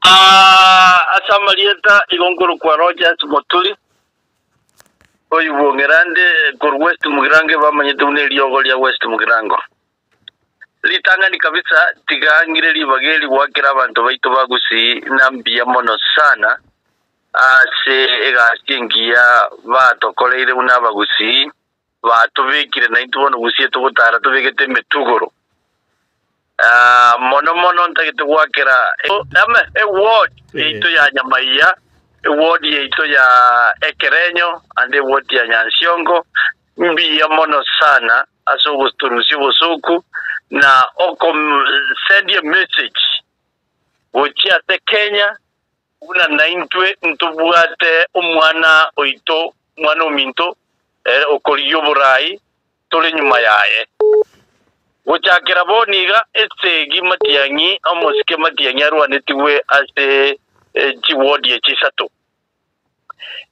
Ase amarieta igo nkorokwa Rogers Moturi, oibwong'era nde korwa West Mugirango ebamanyete buna eriogo ria West Mugirango. Ritang'ani kabisa tiga ng'ire ribaga eri goakera abanto baito ba Gusii na mbuya mono sana ase egasi engiya batokoreire buna Abagusii, batobekire naintwe bono Gusii togotara tobegete emetugoro. Mono mono ntagete goakera eward yaito ya Nyamaiya, eward yaito ya Ekerenyo, ande eward ya Nyansiongo, mbuya mono sana ase ogotorusia obosooku na okosend a message gochia ase Kenya buna naintwe ntobwate omwana oito, omwana ominto okorigia oborai tore nyuma yaye. Gochakera bono iga esegi Matiang'i, omosike Matiang'i arwanetigwe ase chiwodi echi isato,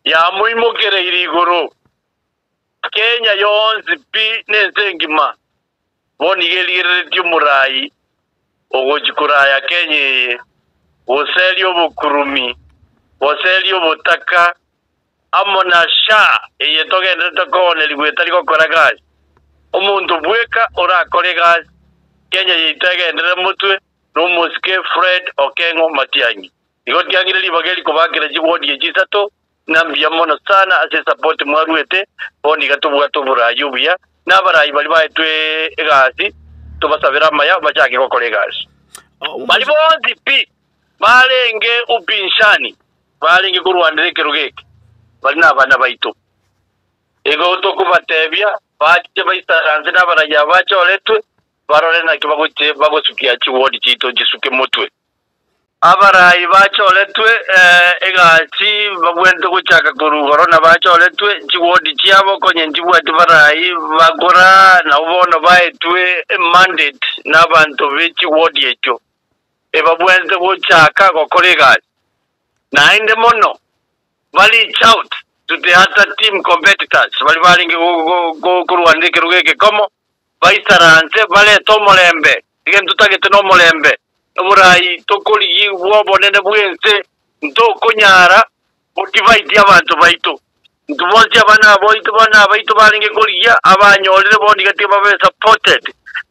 yamoimokereire igoro Kenya yonsi pi nense engima. Bono iga erigereretie omorai ogochia koraya Kenya eye, goseria obokurumi, goseria obotaka, amo na SHA eye togenderete koonerigwa etari gokora gasi. Omonto bweka orakore egasi Kenya yaito egenderere motwe nomosike Fred Okeng'o Matiang'i. Igo tiang'ire ribaga eri kobakera chiwodi echi isato ng'a mbuya mono sana ase esapoti mwaruete, bono iga tobwate oboraai obuya, na abaraai baria baetwe egasi tobasabere amaya bachake gokora egasi. Baria bonsi pi barenge upinzani barenge korwanera ekerogo eke, baria nabana baito. Igo tokobatebia bache baisaranse nabaraai aba bachoretwe, barore naki bagoche bagosukia chiwodi chiaito chisuke motwe. Abarai bachoretwe egasi babwenerete gochaka korwa igoro na bachoretwe chiwodi chiabo konya nchibwati barai bakora nabo bono baetwe emandate nabanto be chiwodi echio ebabwenerete gochaka gokora egasi naende mono ba reach out to the other team competitors baria barenge korwanera ekerogo egekomo Baisaranse barete omorembe, egento totagete nomorembe, oborai tokorigia bw'obonene bw'ense, ntokonyara godivide abanto baito. Intwe bonsi abana abaito bana abaito barenge korigia abanyorire bono iga tiga babe supported.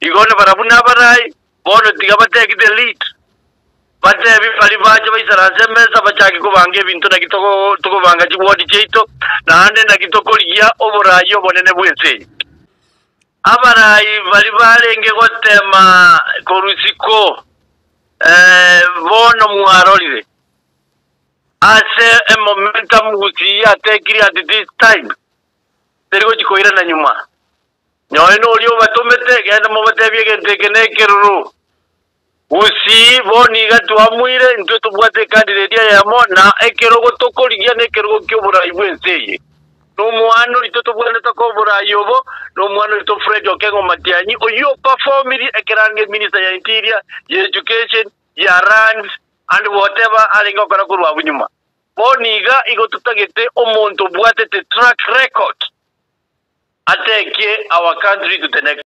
Igo nabarabwo nabarai, bono tiga ba take the lead, batebi baria bache baisaranse emesa bachake kobanga ebinto naki togo tokobanga chiward chiaito, naende naki tokorigia oborai obonene bw'ense eye. Abarai baria barenge goteema korwa isiko, bono mwarorire ase emomentum gusii yatekire at this time, teri gochia koirana nyuma. Nonye noria obatomete, genda mobatebie egento eke nekeroro. Gusii bono iga twamoire, intwe tobwate ecandidate eyemo, na ekerogo tokorigia nekerogo ki'oborai bw'ense eye. Nomwana oito tobwenerete koa oborai obo, nomwana oito Fred Okengo Matiang'i, oyio operformiri ekero arenge minister ya interior, ya education, ya lands and whatever arenge gokora korwa abwo nyuma. Bono iga igo totagete omonto obwatete track record atekie our country to the next.